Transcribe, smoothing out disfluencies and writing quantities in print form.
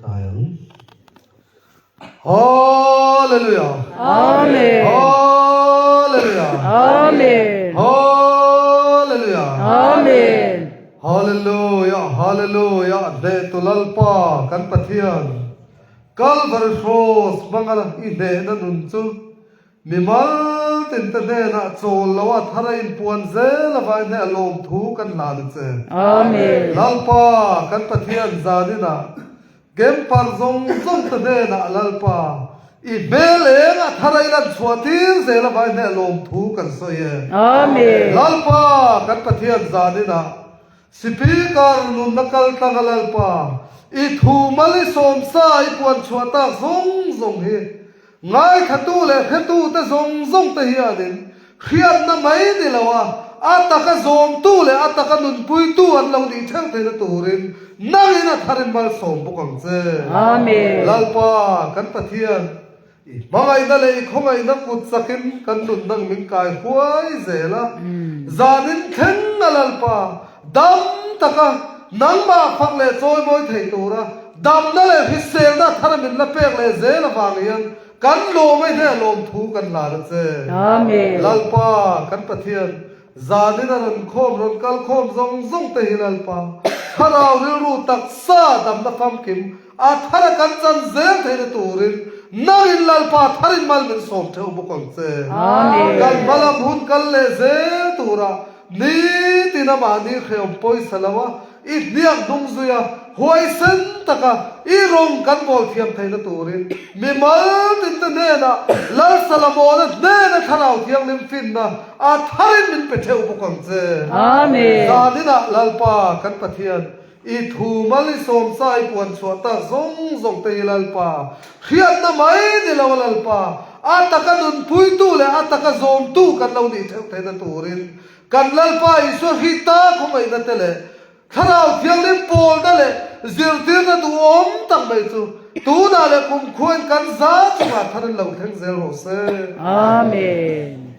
Tawngtai ang. Hallelujah. Amen. Hallelujah. Amen. Hallelujah. Amen. Hallelujah. Hallelujah. Hnehtu Lalpa kan Pathian. Calvary Cross hmanga i hnehna nun chu Mimal tinte hnenah chawl lo a thar a inpuan zel avangin hei a lawmthu kan hlan a che. Amen. Lalpa kan Pathian zaninah Kempar zawng zawng te hnenah Lalpa i hmel eng a thar a ilan chhuah tir zel avangin hei a lawmthu kan sawi e. Amen. Lalpa kan Pathian zaninah Speaker nunna kal tlang a Lalpa i thu mal i sawmsa i puan chhuah tak zawng zawng hi Ngaithatu leh hretute zawng zawng te hianin hriatna mai ni lo a, a taka zawmtu leh a taka nunpuitu an lo nih theuh theihna turin nangin a tharin malsawm bawk ang che. Amen. Lalpa, kan Pathian, i hmangaihna leh i khawngaihna kut chakin kan nun nang min kai huai zel a, zanin thleng a Lalpa, dam taka nangmah fak leh chawimawi thei tura damna leh hriselna thar min la pek leh zel avang hian kan lawm a hne lawm thu kan hlan a che. Amen. Lalpa kan Pathian, zanin a rawn khawm rawn kal khawm zawng zawng te hi Lalpa, Thlarau rilru taksa damna famkim a thar a kan chan zel theihna turin nangin Lalpa tharin mal min sawm theuh bawk ang che. Amen. Kan hmalam hun kal leh zel tura Nitin a mahni hrehawm pawisa lo a, i hniak hnung zui a, huaisen taka i rawng kan bawl thiam theihna turin mimal tinte hnenah Lal Salamona hnena Thlarau Thianghlim finna a tharin min pe theuh bawk ang che. Amen. Zaninah Lalpa kan Pathian, i thu mal i sawmsa i puan chhuah tak zawng zawng te hi Lalpa hriatna mai ni lo a Lalpa, a taka nunpuitu leh a taka zawmtu kan lo nih theuh theihna turin kan Lalpa Isua Hrita khawngaihna te leh Thlarau Thianghlim pawlna leh zirtirna duhawm tak mai chu tunah leh kumkhuain kan za chungah thar in lo thleng zel rawh se. Amen.